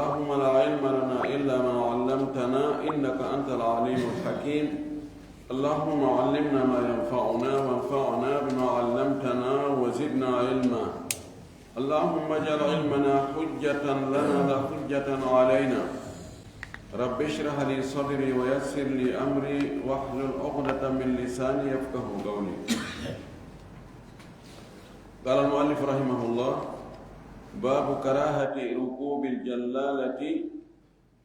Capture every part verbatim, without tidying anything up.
اللهم لا علم لنا إلا ما علمتنا إنك أنت العليم الحكيم. اللهم علمنا ما ينفعنا وانفعنا بما علمتنا وزدنا علما. اللهم اجعل علمنا حجة لنا لا حجة علينا. رب اشرح لي صدري ويسر لي أمري واحلل عقدة من لساني يفقه قولي. قال المؤلف رحمه الله: باب كراهة ركوب الجلالة،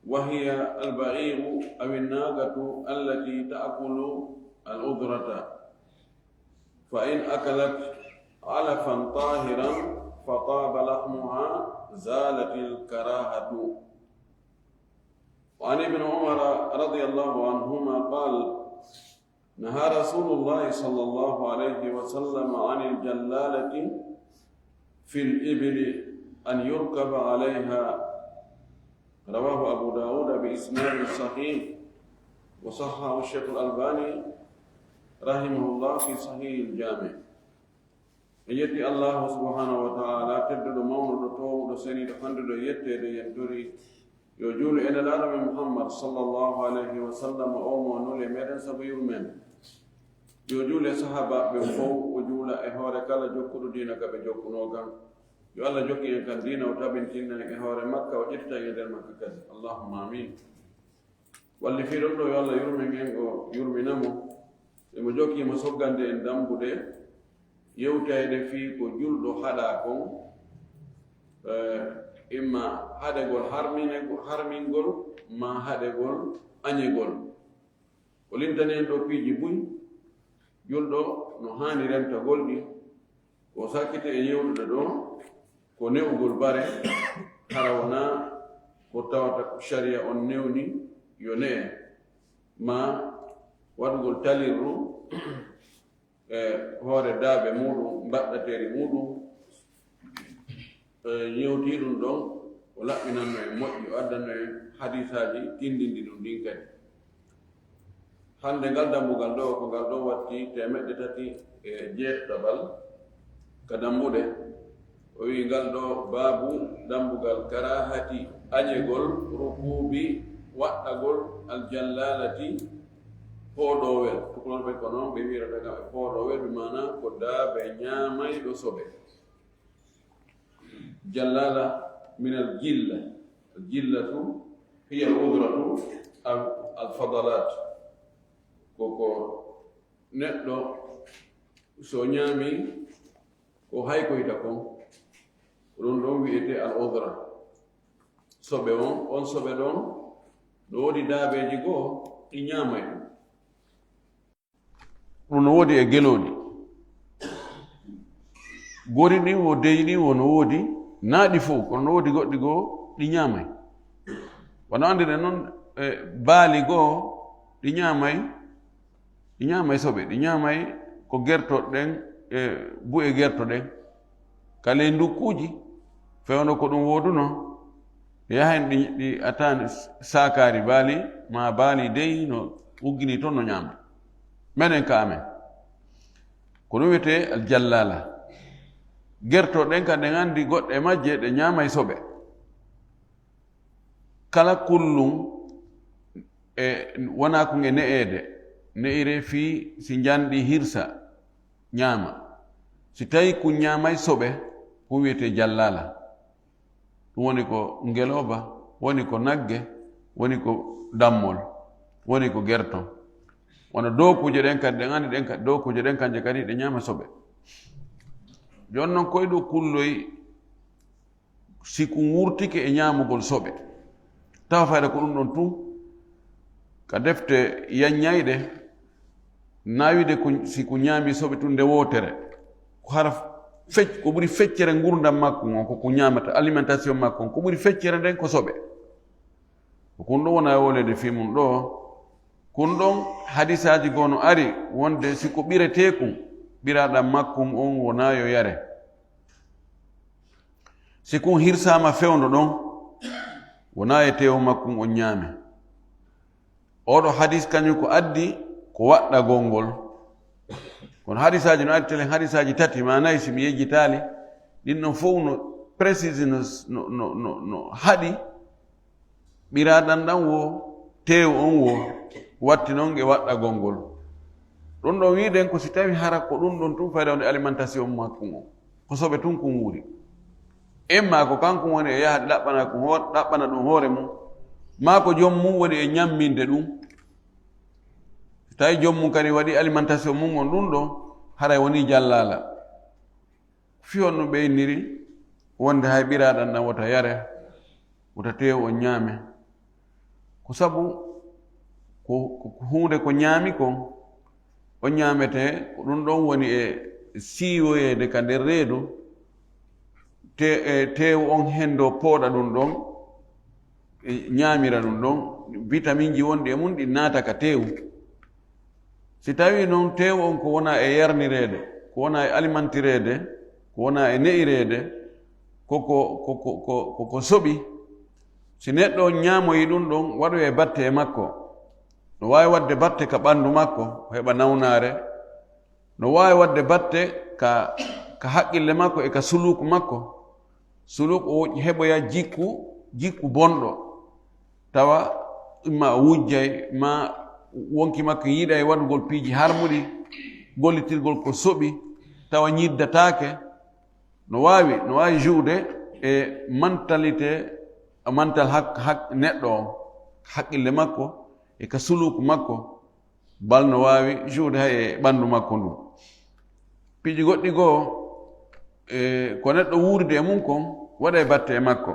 وهي البعير أو الناقة التي تأكل الأذرة، فإن أكلت علفا طاهرا فطاب لحمها زالت الكراهة. وعن ابن عمر رضي الله عنهما قال: نهى رسول الله صلى الله عليه وسلم عن الجلالة في الإبل أن يركب عليها. رواه أبو داود بإسناد صحيح، وصححه الشيخ الألباني رحمه الله في صحيح الجامع. En yetti Allahu subhanahu wa ta'ala, tedduɗo, mawnuɗo, toowuɗo, seniiɗo, fanduɗo e yetteede, en tori yo juulu e Nelaaɗo men Muhammad sallallahu alayhi wa sallam, o mo nuli meɗen sabu yurmeende. Yo juulu e sahaabaaɓe ɓen fow, o juula e hoore kala jokkuɗo diina ka ɓe jokkunoo kan. Yo Allah jokku en kan diina, o tabintina en e hoore makka, o ƴettita en e nder makka kadi. Allahumma amin. Wallifiiɗo ɗo, yo Allah yurmin en, o yurmina mo. Emo jokki mo soggande en dambuɗe yewtayɗe fii ko julɗo haɗaa kon, eh, imma haɗegol harmine-, harmingol, maa haɗegol añegol. O lintani en ɗo piiji buy, julɗo no haani rentagol ɗi. Ko sakkiti e yewtude ɗo, ko ne'ugol bare, hara wonaa ko tawata ko sharia on newni yo ne'e, maa waɗugol talirru e hoore daabe muuɗum, mbaɗɗateeri muuɗum. E, yewtii ɗum ɗon, o laɓɓinanno en moƴƴi, o addanno en hadiisaaji tinndindi ɗum ɗin kadi. Hannde ngal dambugal ɗo, ko ngal ɗo watti teemeɗɗe tati e jeetaɓal ka dambuɗe. O wi'i ngal ɗo baabu dambugal karaahati añegol rukuubi waɗɗagol aljallaalati pooɗoowel. Tukulorɓe ko noon ɓe wi'irata kam e pooɗoowel, bi maana ko daabe ñaamayɗo soɓe. Jallala min al jilla. Al jillatu hiya al udratu aw al fadalat. Ko ko neɗɗo so ñaami ko haykoyta kon, ko ɗum ɗon wi'etee al udra. Soɓe on, on soɓe ɗon, no woodi daabeeji goo ɗi ñaamay ɗum. Ɗum no woodi e gelooɗi. Gori ɗin wo, deyi ɗin wo no woodi, naa ɗi fow, kono no woodi goɗɗi goo ɗi ñaamay. Wano anndirɗen non, e, baali goo ɗi ñaamay, ɗi ñaamay soɓe, ɗi ñaamay ko gerto ɗen, e, bu'e gerto ɗen. Ka ley ndukkuuji, fewndo ko ɗum woodunoo, yahen ɗi, ɗi a tawan saakaari baali, maa baali dey no uggini ton no ñaama. Menen ka amen. Ko ɗum wiyetee aljallala. Gerto ɗen ka ɗen anndi goɗɗe majje ɗe ñaamay soɓe. Kala kullum e wonaa kun e ne'eede, ne'iree fii si njanɗi hirsa ñaama. Si tawii kun ñaamay soɓe, kun wiyetee jallala. Ɗum woni ko ngelooba, woni ko nagge, woni ko dammol, woni ko gerto. Wano dookuuje ɗen kadi, ɗen anndi ɗen kadi, dookuuje ɗen kanje kadi ɗe ñaama soɓe. Jooni non koy ɗo kulloy si kun wurtike e ñaamugol soɓe. Tawa fayda ko ɗum ɗon tun. Ka defte yaññayɗe, naawide ko, si ko ñaami soɓe tun nde wootere, ko hara fec-, ko ɓuri feccere ngurdam makko on, ko ko ñaamata, alimentation makko on, ko ɓuri feccere nden ko soɓe. Ko kun ɗo wona e wolede fii mun ɗo. Kun ɗon hadisaaji goo no ari wonde si ko ɓiretee kun, ɓiraaɗam makko on wona yo yare. Si kun hirsaama fewndo ɗon, wonaa e teewu makko on ñaame. Oɗo hadis kañum ko addi ko waɗɗagol ngol. Kono hadisaaji no addi telen hadisaaji tati maa nayi si mi yejjitaali, ɗin ɗon fow no précise, no, no, no, no, no haɗi Ɓiraaɗan ɗan wo, teewu on wo, watti non e waɗɗagol ngol. Ɗun ɗon wi'uɗen ko si tawi hara ko ɗun ɗon tun fayda woni alimentation makko ngon. Ko soɓe tun kun wuuri. Imma ko kanko woni e yaha ɗaɓɓana kun hoor-, ɗaɓɓana ɗun hoore mun. Maa ko jom mun woni e ñamminde ɗun. Si tawi jom mun kadi waɗi alimentation mun ngon ɗun ɗon, haray woni jallaala. Fii honno ɓeyniri wonde hay ɓiraaɗan ɗan wota yare, wota teewu on ñaame? Ko sabu ko, ko, ko huunde ko ñaami kon, o ñaametee, ko ɗun ɗon woni e siiwoyeede ka nder reedu, te, e teewu on henndo pooɗa ɗun ɗon, e ñaamira ɗun ɗon, vitaminji wonɗi e mun ɗin naata ka teewu. Si tawii non teewu on ko wona e yarnireede, ko wona e alimantireede, ko wona e ne'ireede, ko ko, ko, ko, ko, ko, ko soɓi, si neɗɗo on ñaamoyi ɗun ɗon, waɗoyay batte e makko. No waawi waɗde batte ka ɓanndu makko, o heɓa nawnaare. No waawi waɗde batte ka, ka haqqille makko e ka suluuku makko. Suluuku o heɓoya jikku, jikku bonɗo. Tawa imma o wujjay, ma wonki makko yiɗay waɗugol piiji harmuɗi, gollitirgol ko soɓi, tawa ñiddataake. No waawi, no waawi jouer e mentalité, mental hak-, hak-, neɗɗo on, haqqille makko e ka suluuku makko. Bal no waawi jouer hay e ɓanndu makko ndun. Piiji goɗɗi goo, e ko neɗɗo wuuridi e mun kon, waɗay batte e makko.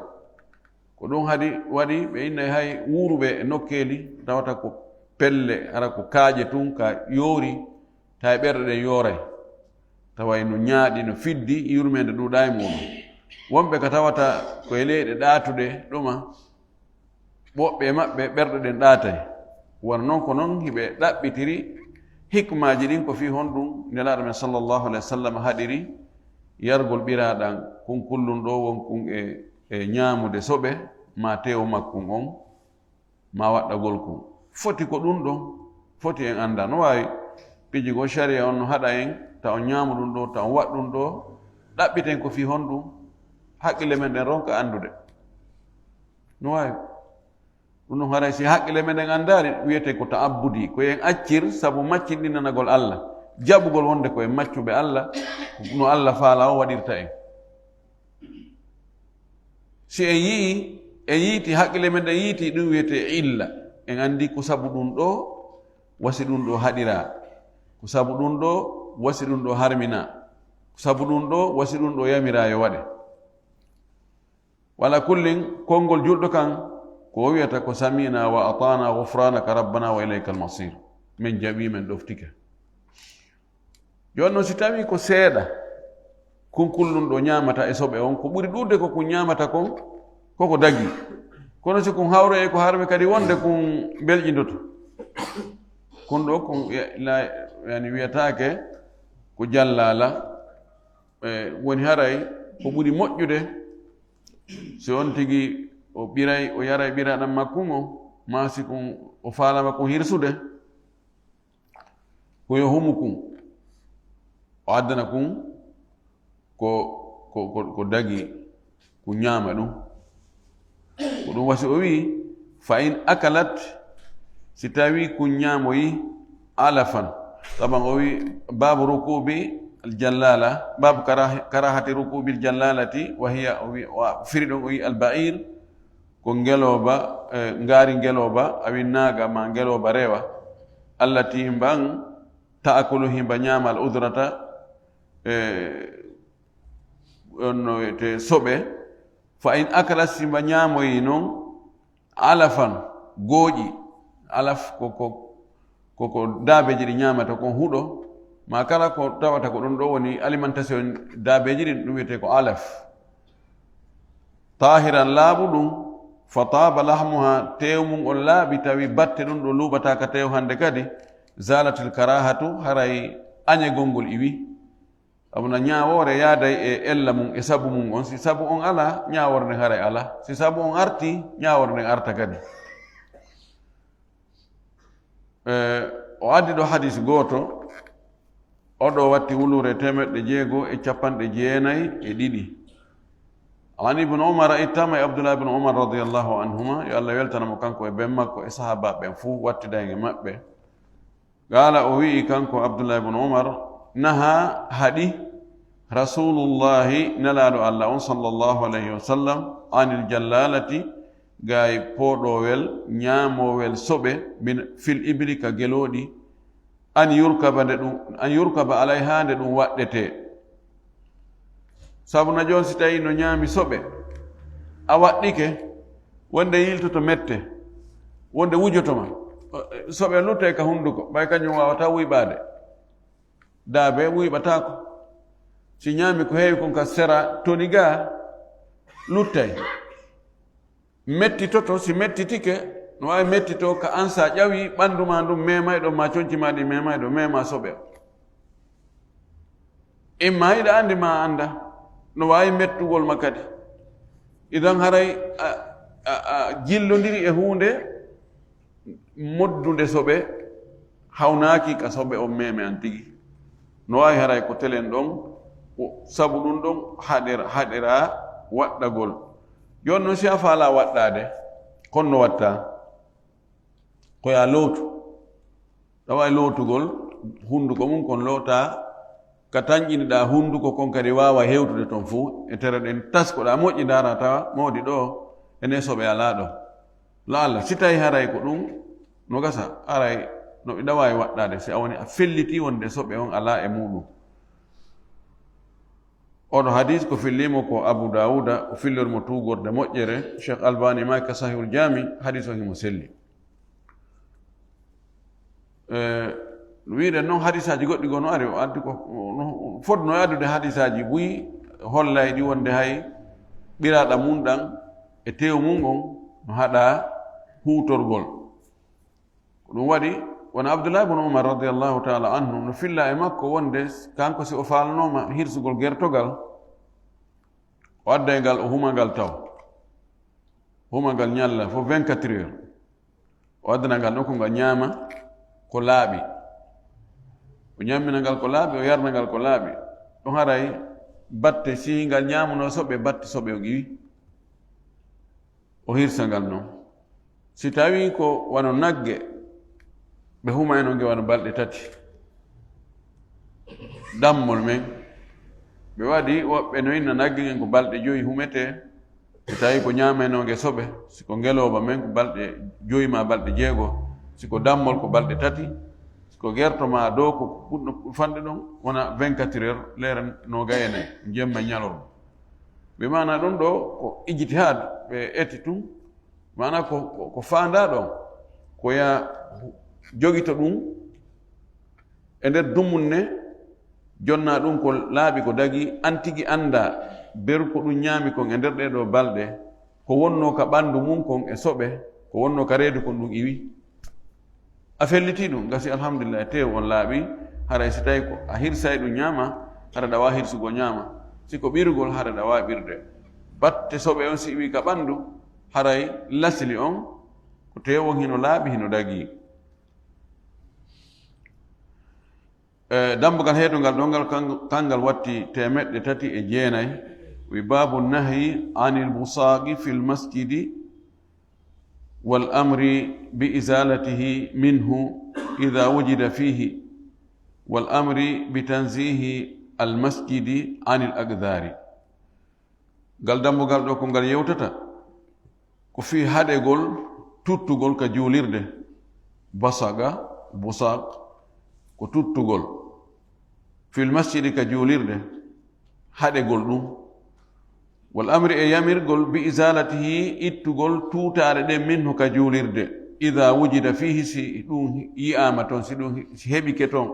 Ko ɗun hadi waɗi ɓe innay hay wuuruɓe e nokkeeli tawata ko pelle, hara ko kaaƴe tun ka yoori, tawi ɓerɗe ɗen yooray. Tawa no ñaaɗi, no fiddi, yurmeende ɗuuɗaa e muɗum. Wonɓe ka tawata ko e leyɗe ɗaatuɗe ɗuma, woɓɓe e maɓɓe ɓerɗe ɗen ɗaatay. Wano non ko non hiɓe ɗaɓɓitiri hikmaaji ɗin, ko fii honɗun Nelaaɗo men sallallahu alayhi wa sallam haɗiri yargol ɓiraaɗan kun kullun ɗoo won kun e, e ñaamude soɓe maa teewu makkun on, maa waɗɗagol kun. Foti ko ɗun ɗon, foti en annda. No waawi piiji goo, sariya on no haɗa en, ta on ñaamu ɗun ɗoo, ta on waɗ ɗun ɗoo, ɗaɓɓiten ko fii honɗun, haqqille men ɗen ronka anndude. No waawi. Ɗun ɗon haray si haqqille men ɗen anndaali, wiyete ko ta'abbudi, ko en accir sabu maccinɗinanagol Alla, jaɓugol wonde ko en maccuɓe Alla, no Alla faalaa o waɗirta en. Si en yi'i, en yiiti, haqqille men ɗen yiiti, ɗun wiyete illa. En anndi ko sabu ɗun ɗoo, wasi ɗun ɗoo haɗiraa. Ko sabu ɗun ɗoo, wasi ɗun ɗoo harminaa. Ko sabu ɗun ɗoo, wasi ɗun ɗoo yamiraa yo waɗe. Wala kullin, konngol julɗo kan, ko o wiyata ko sami'na wa ata'na, ghufranaka rabbana wa ilaykal masir. Men jaɓii, men ɗoftike. Jooni non, si tawii ko seeɗa kunkullun ɗoo ñaamata e soɓe on, ko ɓuri ɗuuɗude ko kun ñaamata kon, ko ko dagii. Kono si kun hawroyii e ko harmi kadi wonde kun belƴindoto. Kun ɗoo kun ya-, la-, yani wiyataake ko jallaala, e, woni haray ko ɓuri moƴƴude si on tigi o ɓiray, o yaray ɓiraaɗan makkun on, maa si kun o faalaama kun hirsude, ko yo humu kun, o addana kun ko, ko, ko, ko dagii, kun ñaama ɗun. Ko ɗun wasi o wi'i, fa in akalat, si tawii kun ñaamoyii, alafan. Taban o wi'i, babu rukubi al jallala, babu karah-, karahati rukubi al jallalati, wa hiya, o wi'i, wa firi ɗon o wi'i al ba'ir, ko ngelooba, e, ngaari ngelooba, awi naaga maa ngelooba rewa. Allati himba an, ta'kulu himba ñaama al udrata, e, on no wi'etee soɓe. Fa in akalat, si mba ñaamoyii non, alafan, gooƴi, alaf ko, ko, ko, ko daabeeji ɗi ñaamata kon huɗo, maa kala ko tawata ko ɗun ɗoo woni alimentation daabeeji ɗin, ɗun wi'etee ko alaf. Taahiran, laaɓuɗun, fa taaba lahmuha, teewu mun on laaɓi, tawi batte ɗun ɗoo luuɓataa ka teewu hande kadi, zalatil karahatu, haray añegol ngol iwi. Sabu na ñaawoore yaaday e ella mun e sabu mun on. Si sabu on alaa, ñaawoore nden haray alaa. Si sabu on artii, ñaawoore nden arta kadi. E, o addi ɗoo hadis gooto, o ɗoo watti wuluure teemeɗɗe jeego e cappanɗe jeenay e ɗiɗi. An ibnu Umar, ittama e Abdullah ibnu Umar radiyallahu anhuma, yo Allah weltana mo kanko e ben makko e sahaabaaɓe ɓen fuu, wattidayŋe maɓɓe. Qaala, o wi'i kanko Abdullah ibnu Umar, naha, haɗi, Rasuulullaahi, Nelaaɗo Allah on, sallallahu alayhi wa sallam, anil jallaalati, gay pooɗoowel, ñaamoowel soɓe, min, fil ibili, ka gelooɗi, an yurkaba nde ɗum, an yurkaba alayha nde ɗum waɗɗetee. Sabu na jooni si tawii no ñaami soɓe, a waɗɗike, wonde yiltoto mette, wonde wujoto ma. Soɓe luttay ka hunduko, ɓay kañum waawataa wuyɓaade. Daabe wuyɓataako. Si ñaami ko heewi kon ka sera toni gaa, luttay. Mettitoto, si mettitike, no waawi mettitoo ka an sa ƴawi ɓandu ma ndun meemay ɗon, ma conci ma ɗin meemay ɗon, meema soɓe. Imma hiɗa andi ma anda, no waawi mettugol ma kadi. Idan haray a, a, a jillondiri e huunde moddunde soɓe, hawnaaki ka soɓe on meeme an tigi. No waawi haray ko telen ɗon, ko sabu ɗun ɗon haɗer-, haɗeraa waɗɗagol. Jooni non si a faalaa waɗɗaade, kon no watta? Ko yaa lootu. Ɗawa e lootugol hunduko mun kon lootaa, ka tanƴiniɗaa hunduko kon kadi waawa hewtude ton fuu, e tere ɗen taskoɗaa moƴƴi ndaaraa tawa mawdi ɗoo, ene soɓe alaa ɗoo. La'alla, si tawii haray ko ɗun no gasa, haray no ɓe ɗawa e waɗɗaade, si a woni a fellitii wonde soɓe on alaa e muɗum. Oɗo hadis ko fillimo ko Abu Dawuda, o fillori mo tuugorde moƴƴere, Cheikh Albani maaki ka Sahihul Jami, hadis o himo selli. E, wiide non hadisaaji goɗɗi goo no ari, o addi ko, no fodno e addude hadisaaji buy hollayɗi wonde hay ɓiraaɗam mun ɗan e tew mun on no haɗaa huutorgol. Ko ɗum waɗi, wona Abdullah ibn Umar radiyallahu ta'ala anhu no filla e makko wonde kanko si o faalnooma hirsugol gertogal, o adday ngal, o huma ngal taw. Huma ngal ñalla fof vingt-quatre heures. O addana ngal nokku ngal ñaama ko laaɓi. O ñammina ngal ko laaɓi, o yarna ngal ko laaɓi. Ɗum haray batte si ngal ñaamuno soɓe, batte soɓe o ƴiwi. O hirsa ngal non. Si tawii ko wano nagge, ɓe huma e non nge wano balɗe tati. Dammol men, ɓe waɗi woɓɓe no inna nagge ngen ko balɗe joyi humetee. Si tawii ko ñaamaynoonge soɓe, si ko ngelooba men ko balɗe joyi maa balɗe jeego, si ko dammol ko balɗe tati, si ko gerto maa dow ko ɓurɗo fanɗe ɗon, wona vingt-quatre heures, leere noogay e nayi, jemma e ñalorma. Bi maana ɗum ɗo ko ijtihaad ɓe eti tun, maana ko, ko, ko faandaa ɗon, ko yaa jogito ɗum e nder dumunne, jonnaa ɗum ko laaɓi ko dagii, an tigi anndaa beru ko ɗum ñaami kon e nder ɗee ɗoo balɗe, ko wonnoo ka ɓanndu mun kon e soɓe, ko wonnoo ka reedu kon ɗum iwi. A fellitii ɗum, gasi alhamdulillahi, teew on laaɓi, haray si tawi ko a hirsay ɗum ñaama, hara ɗa waawi hirsugol ñaama. Si ko ɓirugol, hara ɗa waawi ɓirde. Batte soɓe on si iwi ka ɓanndu, haray lasli on, ko teew on hino laaɓi, hino dagii. E, dambugal heedungal ɗon ngal, kan-, kangal watti teemeɗɗe tati e jeenay. Wi baabu nahyi anil busaaqi fil masjidi wal amri bi izalatihi minhu idha wujida fihi wal amri bi tanzihi al masjidi anil aqdari. Ngal dambugal ɗo ko ngal yewtata ko fii haɗegol tuttugol ka juulirde. Basaga, busaq, ko tuttugol. Fil masjidi, ka juulirde, haɗegol ɗum. Wal amri, e yamirgol, bi izalatihi, ittugol tuutaare ɗen, minhu, ka juulirde. Ida wujida fihi, si ɗum yi'aama toon, si ɗum, si heɓike toon,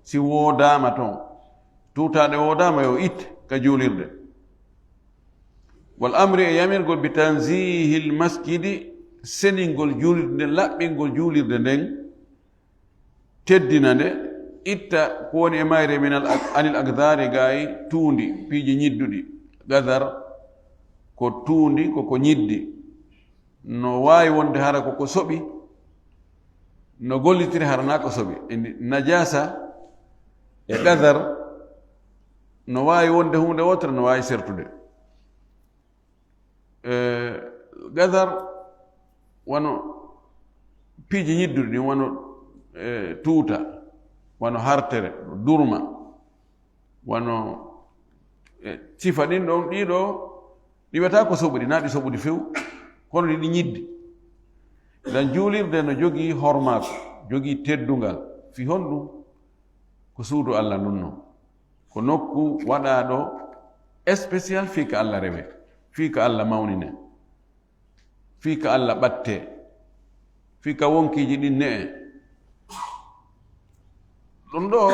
si woodaama toon. Tuutaaɗe woodaama yo it ka juulirde. Wal amri, e yamirgol, bi tanzihil masjidi, seningol juulirde nden, laɓɓingol juulirde nden, teddina nde, itta ko woni e mayre min al-, anil aqdari, gaay tuundi, piiji ñidduɗi. Qadar ko tuundi, ko ko ñiddi. No waawi wonde hara ko ko soɓi, no gollitiri hara na ko soɓi. Indi najasa e qadar no waawi wonde huunde wootere, no waawi sertude. eh, gadar, wano piiji ñidduɗi ɗin, wano, eh, tuuta, wano hartere, durma, wano, eh, sifa ɗin ɗon, ɗiɗo, ɗi wiyata ko soɓuɗi, na ɗi soɓuɗi few, kono ɗi, ɗi ñiddi. Idan juulirde no jogii hormaako, jogii teddungal. Fii honɗum? Ko suudu Alla ndun non. Ko nokku waɗaaɗo spécial fii ka Alla rewe, fii ka Alla mawnine, fii ka Alla ɓatte, fii ka wonkiiji ɗin ne'e. Ɗum ɗo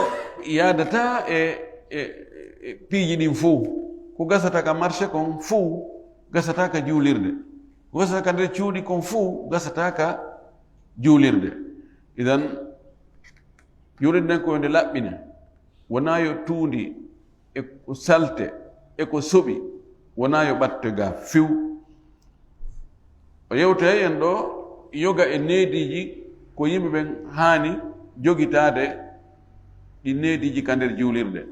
yaadataa e, e, e piiji ɗin fow. Ko gasata ka marché kon fow, gasata ka juulirde. Ko gasata ka nder cuuɗi kon fow, gasata ka juulirde. Idan, juulirde nden ko yo nde laɓɓine. Wonaa yo tuundi e ko salte e ko soɓi, wonaa yo ɓatte ga few. O yewtay en ɗo yoga e neediiji ko yimɓe ɓen haani jogitaade ɗi neediiji ka nder juulirde.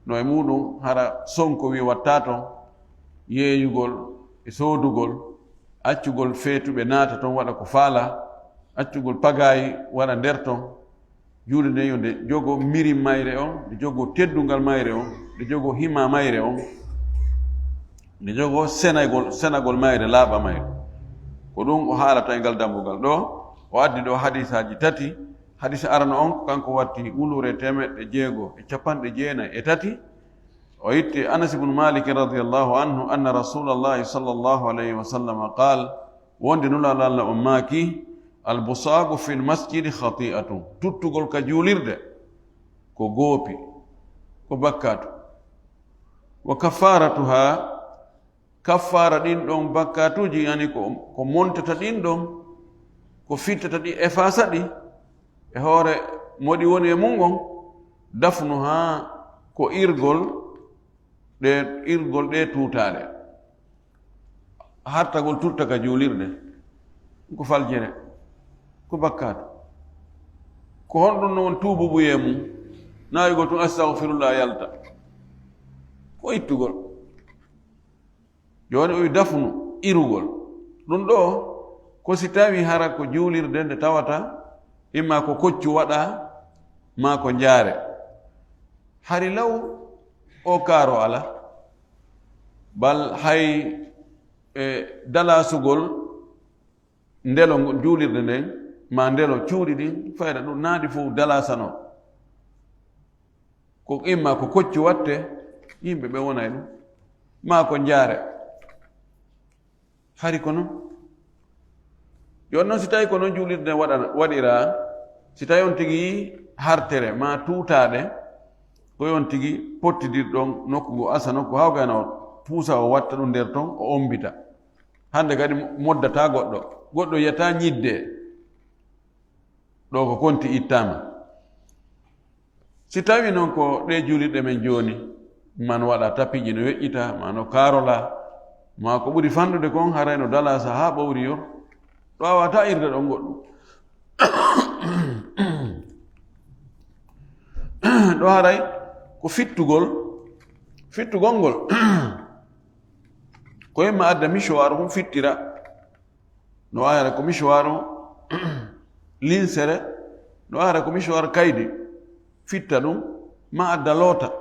No e muuɗum hara sonko wi watta ton yeeyugol e soodugol, accugol feetuɓe naata ton waɗa ko faala, accugol pagaayi waɗa nder ton. Juulde nden yo nde jogo mirin mayre on, nde jogo teddungal mayre on, nde jogo hima mayre on, nde jogo senagol, senagol mayre, laaɓa mayre. Ko ɗum o haalata e ngal dambugal ɗo. O addi ɗo hadisaaji tati. Hadisa arano on, ko kanko watti wuluure teemeɗɗe jeego e capanɗe jeenayi e tati. O itti Anas ibn Malik radiyallahu anhu, anna Rasulallahi sallallahu alayhi wa sallam qaal, wonde Nulaaɗo Alla on maaki, "Al-busaagu fil masjidi khati'atun." Tuttugol ka juulirde ko goopi, ko bakkaatu. "Wa kaffaratuha," kaffaara ɗin ɗon bakkaatuuji, yani ko, ko montata ɗin ɗon, ko fittata ɗi, efasa ɗi, e hoore mo ɗi woni e mum on, "dafnuha," ko irgol ɗe, irgol ɗe tuutaaɗe. Hartagol tutta ka juulirde, ko faljere, ko bakkaatu. Ko honɗum non tuububuye mum? Naayugol tun, "Astaghfirullah," yalta. Ko ittugol. Jooni o wi dafnu, irugol. Ɗum ɗo, ko si tawi hara ko juulirde nde tawata, imma ko koccu waɗa, maa ko njaare. Hari law o kaaro ala, bal hay, e, dalasugol ndelo ngo-, juulirde nden, maa ndelo cuuɗi ɗin, fayda ɗum naadi fof dalasano. Ko imma ko koccu watte, yimɓe ɓe wona e ɗum. Maa ko njaare. Hari ko non. Yo non si tawi ko non juulirde nden waɗana-, waɗiraa, si tawi on tigi hartere maa tuutaaɗe, ko yon tigi pottidirɗon nokku ngo asa nokku hawgana o puusa o watta ɗum nder ton o ombita. Hande kadi moddataa goɗɗo. Goɗɗo yiyataa ñidde. Ɗo ko konti ittaama. Si tawi non ko ɗe juulirɗe men jooni, maa no waɗa tapiiji no weƴƴita, maa no kaarola, maa ko ɓuri fanɗude kon, haray no dalasa haa ɓowri yor, ɗo a wata irde ɗon goɗɗum. Ɗo haray ko fittugol, fittugol ngol. Ko yimma adda misuwaaru hum fittira. No waawara ko misuwaaru linsere, no waawara ko misuwaaru kaydi, fitta ɗum, ma adda loota.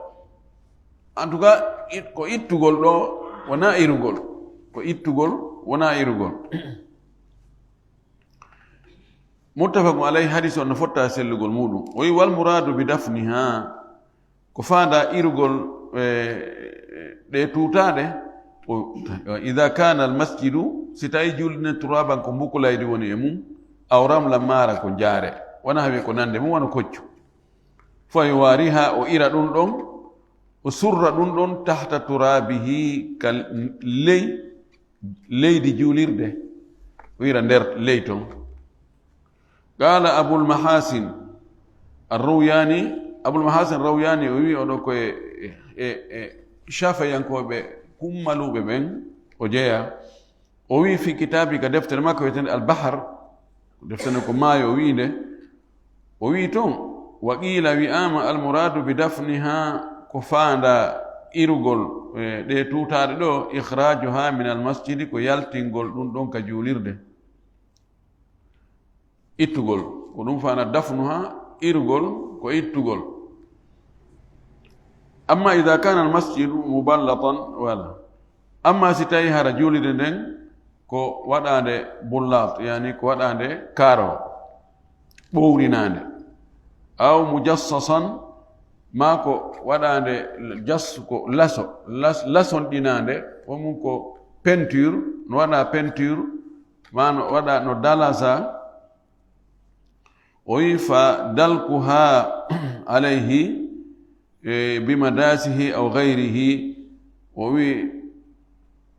En tout cas, it-, ko ittugol ɗo, wona irugol. Ko ittugol, wona irugol. Muttafaqun alayhi, hadis on no fotta e sellugol muɗum. O wi, "Wal muradu bi dafniha." Ko faanda irugol, e, ɗe tuutaaɗe, o, "Idha kana al masjidu," si tawi juulde nden turaban ko mbukulaydi woni e mum, "aw ramlan mara ko njaare," wona hawi ko nande mum wano koccu. "Fa yuwariha," o ira ɗum ɗon, o surra ɗum ɗon, "tahta turabihi," ka ley leydi juulirde, o ira nder ley ton. Qala Abul Mahasin Ar-Rawyani, Abul Mahasin Rawyani o wi oɗo ko e, e, e, e Shafiyankooɓe kummaluuɓe ɓen o jeya. O wi fi kitaabi ka deftere makko wiyetende Al Bahar, deftere ko maayo o wi nde. O wi ton, wa qila wi'ama al muradu bi dafniha ko faanda Irugol, e, ɗe tuutaaɗe ɗo, ikhraajuha min al masjidi, ko yaltingol ɗum ɗon ka juulirde. Ittugol, ko ɗum faana dafnuha, irugol, ko ittugol. Amma idha kana al masjidu muballatan, wala. Amma si tawi hara juulirde nden ko waɗaande bullat, yani ko waɗaande kaaro, ɓowlinaande, aw mujassasan, maa ko waɗaande jas, ko laso, las-, lasonɗinaande, ko mum ko peinture, no waɗa peinture, maa no waɗa no dalasa, o wi, fa dalkuha alayhi, e, bimadasihi aw gayrihi, o wi,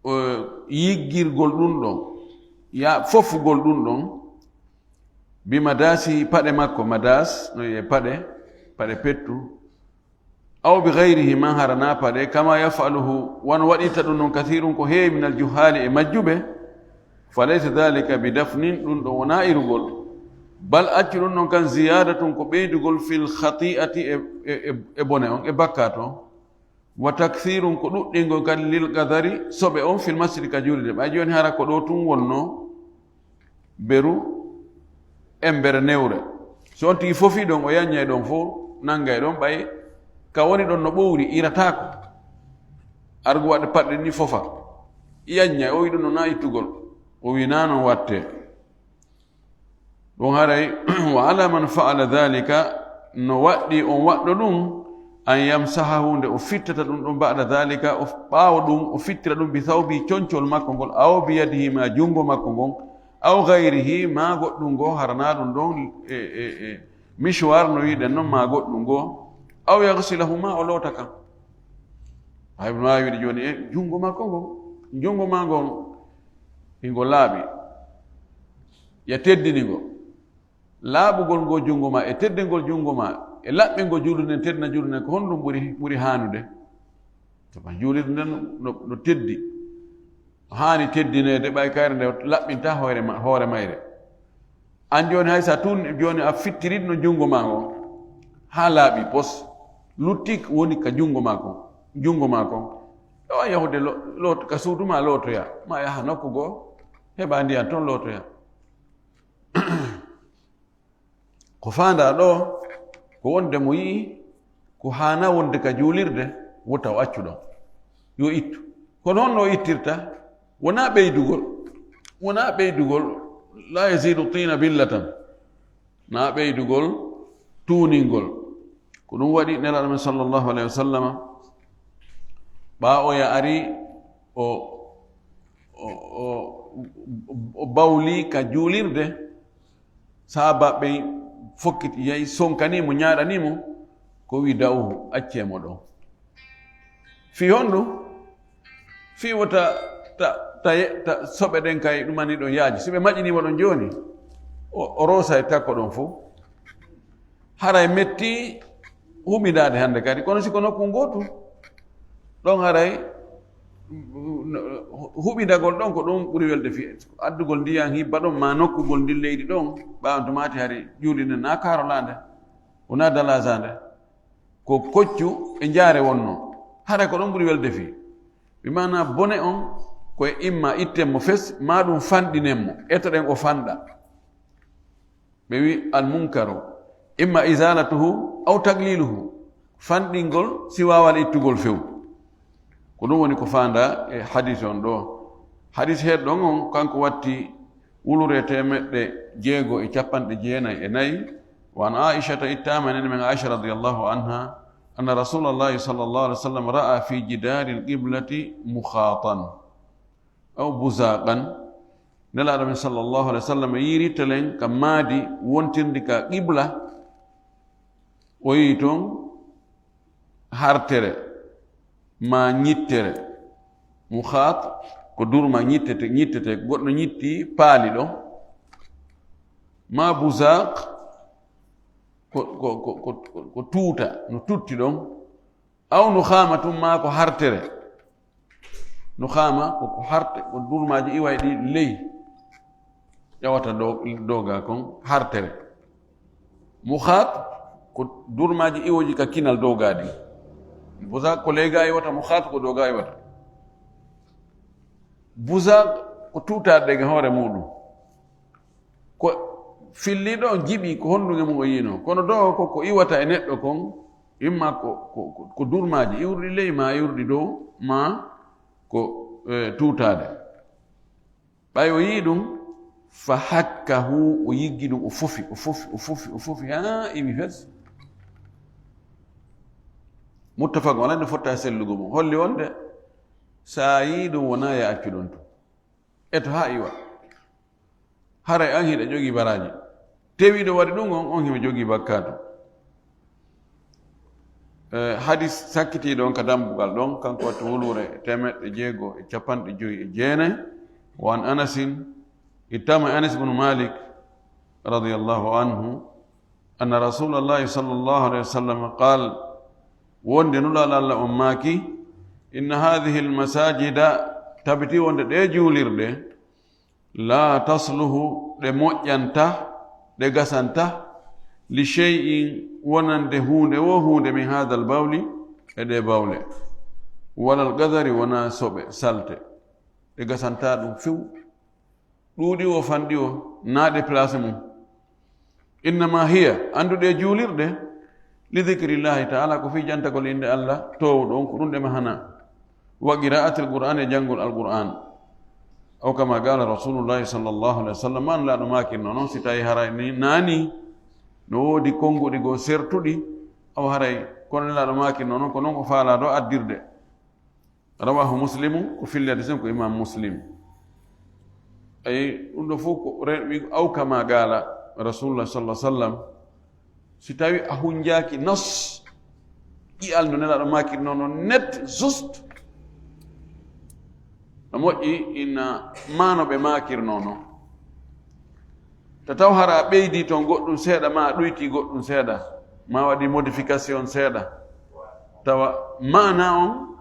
o, yiggirgol ɗum ɗon, ya fofugol ɗum ɗon, bimadasihi, paɗe makko, madas no e paɗe, paɗe pettu, aw bi gayrihi, man harana paɗe, kama yafaluhu, wano waɗirta ɗum ɗon, kathirun, ko heewi, min aljuhali, e majjuɓe, fa laysa dhalika bi dafnin, ɗum ɗon wona irugol, bal accu ɗum ɗon kan ziyadatun, ko ɓeydugol, fil khati'ati, e, e, e, e bone on, e bakkat on, wa takthirun, ko ɗuɗɗingol kadi, lil qadari, soɓe on, fil masjidi, ka juulirde. Ɓay jooni hara ko ɗo tun wonno, beru, embere newre. So on tigi fofi ɗon, o yaññay ɗon fof, nangay ɗon, ɓay ka woni ɗon no ɓowri, irataako. Argu waɗde paɗɗe ni fofa. Yaññay, o wi ɗum no na ittugol. O wi na non watte. Ɗum haray, wa ala man fa'ala dhalika, no waɗɗi on waɗɗo ɗum, an yamsahahu, nde o fittata ɗum ɗum, ba'da dhalika, o, ɓaawo ɗum, o fittira ɗum, bi thawbi, concol makko ngol, aw bi yadihi, ma junngo makko ngon, aw gayrihi, ma goɗɗum ngo, harana ɗum ɗon e, e, e mishwar no wiɗen non, ma goɗɗum ngo, aw yaghsilahuma, o loota kan. Hay no waawi wiide jooni e junngo makko ngo, junngo ma ngon, ingo laaɓi, ya teddini ngo. Laaɓugol ngo junngo ma, e teddingol junngo ma, e laɓɓingol juulirde nden, teddina juulirde nden, ko honɗum ɓuri, ɓuri haanude? Sabu juulirde nden no, no teddi. Haani teddineede, ɓay kayre nde laɓɓinta hoore ma, hoore mayre. An jooni hay sa tun, jooni a fittiri no junngo ma ngon, haa laaɓi pos, lutti woni ka junngo ma kon, junngo ma kon. Ɗo a yahude lo-, loot-, ka suudu ma lootoya, ma yaha nokku goo, heɓa ndiyan ton lootoya. Ko faandaa ɗo, ko wonde mo yi'i ko haana wonde ka juulirde, wota o accu ɗon. Yo ittu. Kono honno o ittirta? Wonaa ɓeydugol. Wonaa ɓeydugol. La yazidu tina billatan. Naa ɓeydugol tuuningol. Ko ɗum waɗi Nelaaɗo men sallallahu alayhi wa sallama, ɓaawo ya ari, o, o, o, o bawli ka juulirde, sahaabaaɓe ɓen fokkiti, yahi sonkanii mo, ñaaɗanii mo, ko wi, "Da'uhu, accee mo ɗon." Fii honɗum? Fii wota ta, ta, ta soɓe ɗen kay ɗumani ɗon yaaji. Si ɓe maƴinii mo ɗon jooni, o, o roosa e takko ɗon fof. Haray metti huɓindaade hannde kadi, kono si ko nokku ngootu, ɗon haray, mm, huɓindagol ɗon ko ɗum ɓuri welde fii. Addugol ndiyan hibba ɗon, maa nokkugol ndin leydi ɗon, ɓaawo to maati hari juulirde na kaarolaande, wona dalasaande. Ko koccu e njaare wonno. Haray ko ɗon ɓuri welde fii. Bi maana bone on, ko e imma itten mo fes, maa ɗum fanɗinen mo, etoɗen o fanɗa. Ɓe wi, al munkaru, imma izalatuhu aw tagliluhu, fanɗingol si waawaa ittugol few. Ko ɗum woni ko faandaa e hadis on ɗo. Hadis heɗɗon on, kanko watti wulure teemeɗɗe jeego e capanɗe jeenay e nayi. Wa an Aishata, ittaama e nene men Aisha radiyallahu anha, anna Rasulallahi sallallahu alaihi wasallam ra'a fi jidaril qiblati mukhatan aw buzaqan. Nelaaɗo men sallallahu alaihi wasallam yiiri telen ka maadi wontirndi ka qibla, o yi'i ton hartere maa ñittere. Mukhat ko durma ñittete, ñittete, goɗɗo ñitti paali ɗo. Maa buzaq ko, ko, ko, ko, ko tuuta, no tutti ɗon. Aw nukhama tun maa ko hartere. Nukhama ko, ko harte, ko durmaaji iway ɗi ley. Ƴawata dow, dow ga kon hartere. Mukhat ko durmaaji iwoji ka kinal dow ga ɗin. Buzaaq ko ley ga iwata, mukhaat ko dow ga iwata. Buzaaq ko tuutaade daga hoore muuɗum. Ko filliiɗo on jiɓi ko honduŋe mum o yiino. Kono dow ko, ko iwata e neɗɗo kon, imma ko, ko, ko, ko durmaaji iwruɗi ley, ma iwruɗi dow, ma ko, eh, tuutaade. Ɓay o yii ɗum, fa hakkahu, o yiggi ɗum, o fofi, o fofi, o fofi, o fofi, haa iwi fes. Muttafaqun alayhi, no fotta e sellugo mum. Holli wonde, sa yii ɗum, wona ya accu ɗon tun. Eto haa iwa. Haray an hiɗa jogii baraaji. Tewiiɗo waɗi ɗum on, on himo jogii bakkaatu. Eh, hadis sakkitiiɗo on ka dambugal ɗon, kanko watti wuluure teemeɗɗe jeego e capanɗe jowi e jeenayi. Wa an Anasin, ittama Anas ibn Malik radiyallahu anhu, anna Rasulallahi sallallahu alayhi wa sallam qaal, wonde Nulaaɗo Allah on maaki, inna hadhihi almasajida, tabiti wonde ɗee juulirɗe, la tasluhu, ɗe moƴƴanta, ɗe gasanta, li shay'in, wonande huunde wo huunde, min hadha albawli, e ɗee bawle, wala alqadari, wona soɓe, salte, ɗe gasanta ɗum few. Ɗuuɗi o, fanɗi o, naa ɗe place mum. Innama hiya, anndu ɗee juulirɗe, li dhikrillahi ta'ala, ko fii jantagol innde Allah toowuɗo on, ko ɗum ɗe mahanaa. Wa qira'atil Qur'an, e janngol Alqur'an. Aw kama qala Rasulullahi sallallahu alayhi wa sallam, ma Nulaaɗo maakirno non, si tawi haray ni naani, no woodi konnguɗi goo sertuɗi, aw haray, kono Nulaaɗo maakirno non, ko non o faalaa ɗoo addirde. Rawahu Muslimu, ko filli hadis on ko Imam Muslim. Ay, ɗum ɗo fof ko re-, wi-, aw kama qala Rasulullah sallallahu alaihi wasallam. Si tawi a hunjaaki nas, ƴi'al no Nelaaɗo maakirnoo non net, juste, no moƴƴi ina maano ɓe maakirnoo non. Ta taw hara a ɓeydi toon goɗɗum seeɗa, ma a ɗoyti goɗɗum seeɗa, ma waɗi modification seeɗa, tawa maana on,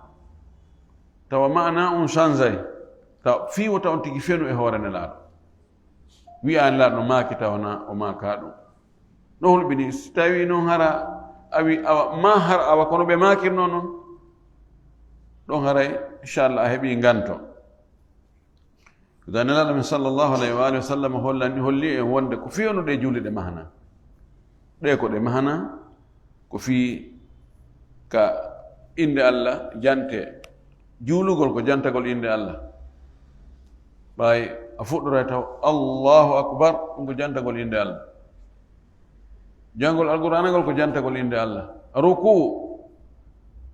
tawa maana on changeay, taw fii wota on tigi fenu e hoore Nelaaɗo. Wi'a Nelaaɗo no maaki, tawa na o maaka ɗum. No hulɓini, si tawi noon hara awi, awa, ma har awa kono ɓe maakirnoo noon, ɗon haray, inchallah, a heɓi nganto. Idan Nelaaɗo men sallallahu alayhi wa alihi wa sallam hollani, holli en wonde ko fii on ɗee juulirɗe mahanaa. Ɗee ko ɗe mahanaa, ko fii ka innde Allah jante. Juulugol ko jantagol innde Allah. Ɓay a fuɗɗoray taw, Allahu akbar, ɗum ko jantagol innde Allah. Janngol Alqur'aana ngol ko jantagol innde Allah. Ruku,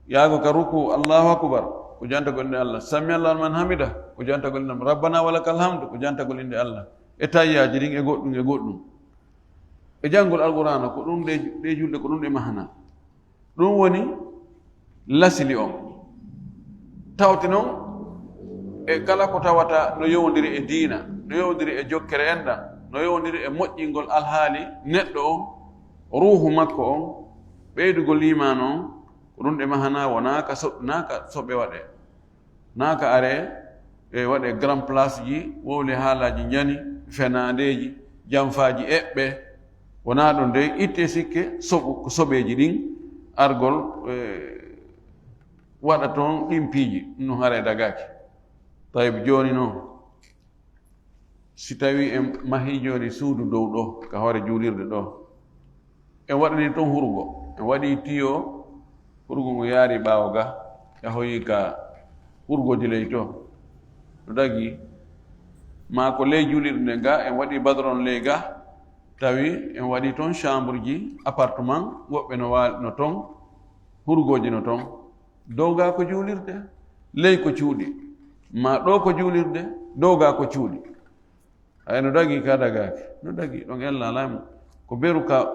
yaago ka ruku, Allahu akbar, ko jantagol innde Allah. Sami Allahu liman hamida, ko jantagol innde Allah. Rabbana wa lakal hamdu, ko jantagol innde Allah. E tayyaaji ɗin, e goɗɗum, e goɗɗum. E janngol Alqur'aana, ko ɗum ɗe, ɗe julde, ko ɗum ɗe mahanaa. Ɗum woni lasili on. Tawte noon, e kala ko tawata no yowondiri e diina, no yowondiri e jokkere enɗam, no yowondiri e moƴƴingol alhaali neɗɗo on, ruuhu makko on, ɓeydugol liimaanu on, ko ɗum ɗe mahanaa, wonaa ka so-, naa ka soɓe waɗee. Naa ka aree e waɗee grand place ji, wowle haalaaji njani, fenaandeeji, janfaaji eɓɓe, wonaa ɗum dey, ittee sikke soɓu-, soɓeeji ɗin, argol, eh, waɗa toon ɗin piiji, ɗum haray dagaaki. Tayib, jooni noon, si tawii en mahii jooni suudu dow ɗoo, ka hoore juulirde ɗoo, en waɗanii toon hurgo, en waɗii tiyo, hurgo ngo yaari ɓaawo ga, yahoyi ka hurgooji ley to, no dagii, maa ko ley juulirde nde ga, en waɗii badron ley ga, tawi en waɗii toon chambre ji, appartement, woɓɓe no waal-, no toon, hurgooji no toon. Dow ga ko juulirde, ley ko cuuɗi, maa ɗoo ko juulirde, dow ga ko cuuɗi. Hay no dagii ka dagaaki, no dagii, ɗon ella alaa mo. Ko beru ka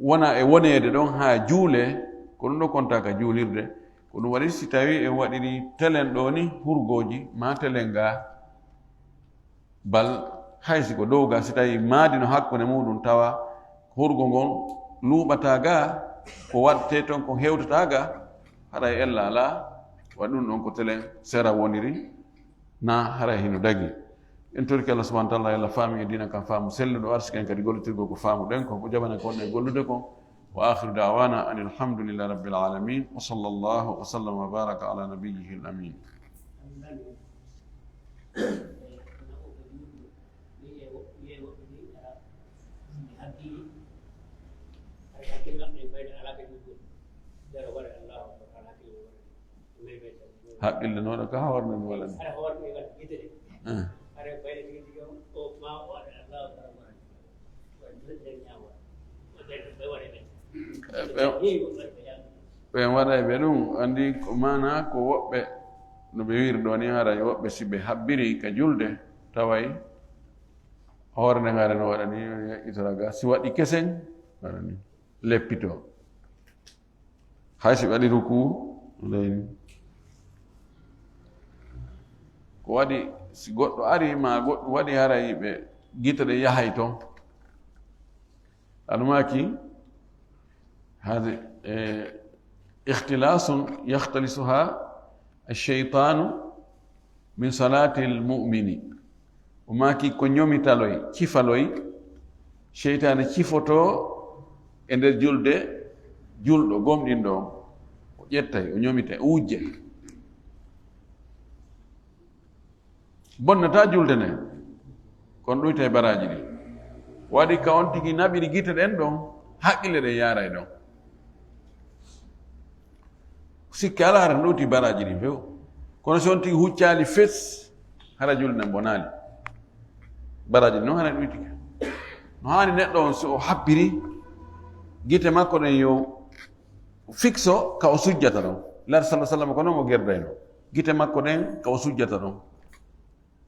wona e woneede ɗon haa juulee, ko ɗum ɗo kontaa ka juulirde. Ko ɗum waɗi si tawii en waɗirii telen ɗoo ni hurgooji, maa telen ga bal, hay si ko dow ga, si tawii maadi no hakkunde muuɗum, tawa hurgo ngon luuɓataa ga, ko waɗtee toon ko hewtataa ga, haray ella alaa, wa ɗum ɗon ko telen sera woniri, na haray hino dagii. En torike Allah subhanahu wa ta'ala, yo Allah faamin en diina kan faamu selluɗo, arsike en kadi gollitirgol ko faamuɗen kon, o jaɓana en ko wonɗen gollude kon, وآخر دعوانا أن الحمد لله رب العالمين، وصلى الله وسلم وبارك على نبيه الأمين. Haqqille noon ka hoore men wala ni. Ɓe waɗay ɓe ɗum, anndi ko maana ko woɓɓe, no ɓe wiiri ɗoo ni, haray woɓɓe si ɓe habbiri ka julde, taway hoore nden haray no waɗa ni, yaƴƴitora ga, si waɗi kesen, waɗa ni, leppitoo. Hay si waɗi ruku, leydi. Ko waɗi, si goɗɗo ari, ma goɗɗum waɗi, haray ɓe gite ɗe yahay toon. Almaaki, hade, eh, ikhtilasun yakhtalisuha ash-shaytanu min salatil mu'mini. O maaki ko ñomitaloy, cifaloy, seytaane cifotoo e nder julde julɗo gomɗinɗo on. O ƴettay, o ñomitay, o wujjay. Bonnataa julde nden, kono ɗuytay baraaji ɗin. Waɗi ka on tigi naɓiri gite ɗen ɗon, haqqille ɗen yaaray ɗon. Sikke alaa hara no ɗuuti baraaji ɗin few. Kono si on tigi huccaali fes, hara julde nden bonaali. Baraaji ɗin non hara ɗuuti ka. No haani neɗɗo on, so o habbiri gite makko ɗen, yo fikso ka o sujjata ɗon. Laaɗo sallallahu alaihi wasallam ko non o gerdayno. Gite makko ɗen ka o sujjata ɗon.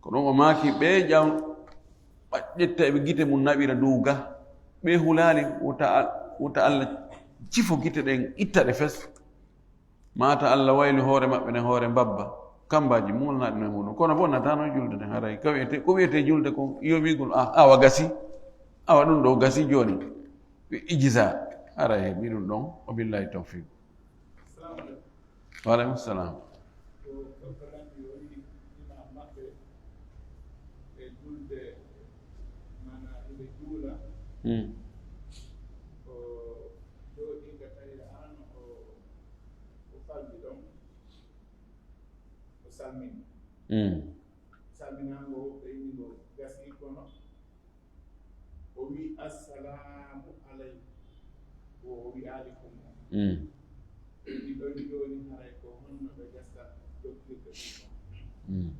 Ko ɗum o maaki, ɓe ƴam ɓaƴƴetta e ɓe gite mum naɓira dow ga. Ɓe hulaali, wota Al-, wota Allah cifo gite ɗen, itta ɗe fes. Mata Allah wayli hoore maɓɓe nden hoore mbabba. Kambaaji mum wonanaa ɗum e muɗum. Kono bonnata noon julde nden haray. Ka wiyete, ko wiyete julde kon, yo wiigol, ah, awa gasi. Awa ɗum ɗo gasi jooni. Ɓe ijisa. Haray heɓi ɗum ɗon. Wa billahi tawfiq. Wa alaikum salam. Ko, ko, ko lanndi woni imam maɓɓe e julde, maanaa hiɓe juula. Hmm. O jooɗii ka tawi ano o, o falli ɗon, o salmini. Hmm. Salminaango o ɓeydi ngo gasii kono o wi, "Assalamu alaikum." O wi'aali kummo. Mm. Ɗi ɗon jooni haray ko honno ɓe gasa dogtirde ɗum ɗon? Mm.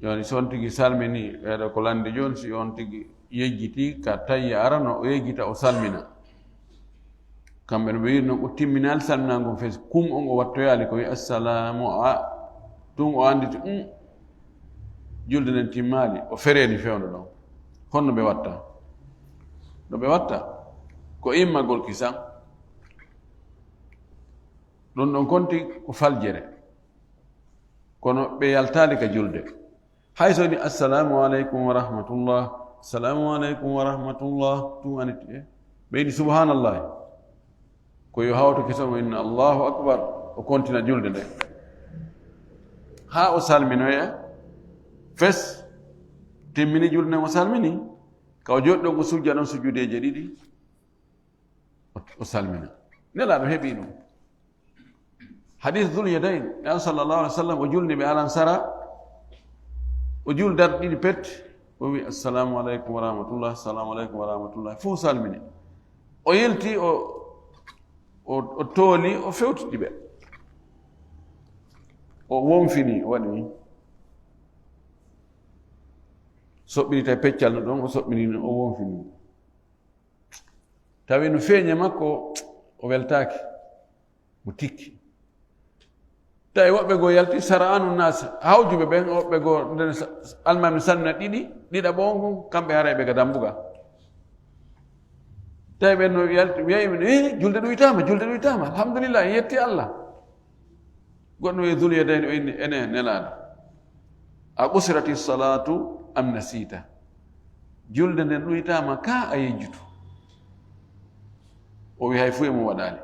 Jooni, si on tigi salmini, ɓeeɗo ko lanndi jooni, si on tigi yejjiti ka tayya arano, o yejjita, o salmina. Kamɓe no ɓe wiiri noon, o timminaali salminaango fes. Kum on o wattoyaali ko wi, "Assalamu a-," tun o annditi, um, julde nden timmaali, o fereeni fewndo ɗon. Honno ɓe watta? No ɓe watta? Ko immagol kisan. Ɗum ɗon konti ko faljere. Kono ɓe yaltaali ka julde. Hay so ni, "Assalamu alaikum wa rahmatullah, assalamu alaikum wa rahmatullah," tun aniti, eh, ɓe ini, "Subhanallah." Ko yo hawto kisan o inna, "Allahu akbar," o kontina julde nde. Haa o salminoya, fes, timmini julde nden o salmini, ka o jooɗi ɗon o sujja ɗon sujjudeeje ɗiɗi, o, o salmina. Nelaaɗo heɓi ɗum. Hadis Dul Yadayn, Nulaaɗo sallallahu alaihi wasallam, o julni ɓe aran sara, o jul darɗe ɗiɗi pet, o wi, "Assalamu alaikum wa rahmatullah, assalamu alaikum wa rahmatullah." Fof salmini. O yilti, o, o, o tooli, o fewtiti ɓe. O wonfini, o waɗi ni. Soɓɓini tawi peccal no ɗon, o soɓɓini ni, o wonfini. Tawi no feeña makko, o weltaaki. Mo tikki. Tawi woɓɓe goo yalti, sara'anu nas, hawjuɓe ɓen, woɓɓe goo, nden sa-, almaami salmina ɗiɗi, ɗiɗaɓo on kon, kamɓe haray ɓe ga dambugal. Tawi ɓen no yalti, wi'ay ɓe, "Eh, julde ɗuytaama, julde ɗuytaama, alhamdulillah, en yetti Allah." Goɗɗo wi'i Dul Yadayn, o inni, "Ene, Nelaaɗo, a qusirati salatu am nasita? Julde nden ɗuytaama ka a yejjutu?" O wi'i, "Hay fuu e mo waɗaali."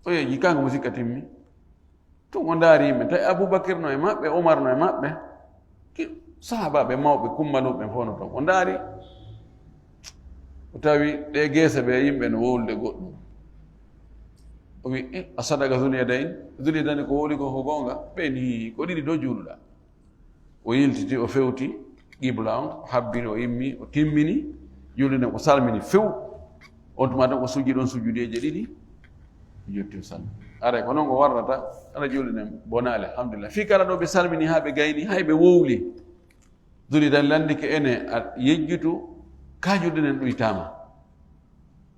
O yeeƴi, kanko mo sikka timmi. Tun o ndaari yimɓe, tawi Abubakir no e maɓɓe, Umar no e maɓɓe, ki-, sahaabaaɓe mawɓe, kummaluuɓe fof no ton. O ndaari, O tawi ɗe geese ɓe yimɓe no wowlude goɗɗum. O wi, "Eh, a sadaka Zul Yadayn?" Zul Yadayn ko wowli ko, ko goonga. Ɓe ni, "Ko ɗiɗi do juuluɗa." O yiltiti, o fewti qibla on, o habbiri, o immi, o timmini. Julde nden o salmini few. On tuma tan o sujji ɗon sujudeeje ɗiɗi. O jotti o salmini. Aray ko non o warrata, aray julde nden bonaali, alhamdulillah. Fii kala ɗo ɓe salmini haa ɓe gayni, hay ɓe wowli. Zul Yadayn landike ene a yejjitu, ka julde nden ɗuytaama.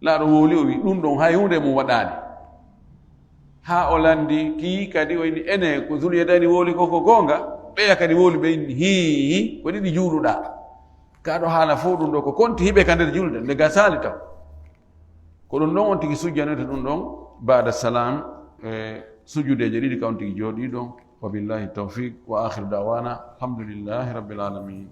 Laaɗo wowli, o wi, "Ɗum ɗon hay huunde mum waɗaali." Haa o landi, kii kadi o inni, "Ene, ko Zul Yadayn wowli ko, ko goonga?" Ɓeya kadi wowli, ɓe inni, "Hii, hii, ko ɗiɗi juuluɗa." Ka ɗo haala fof ɗum ɗo ko konti hiɓe ka nder julde, nde gasaali taw. Ko ɗum ɗon on tigi sujjanoyta ɗum ɗon, baada salam, e sujudeeje ɗiɗi ka on tigi jooɗii ɗon. Wa billahi tawfiq, wa akhiru da'wana, alhamdulillahi rabbil alamin.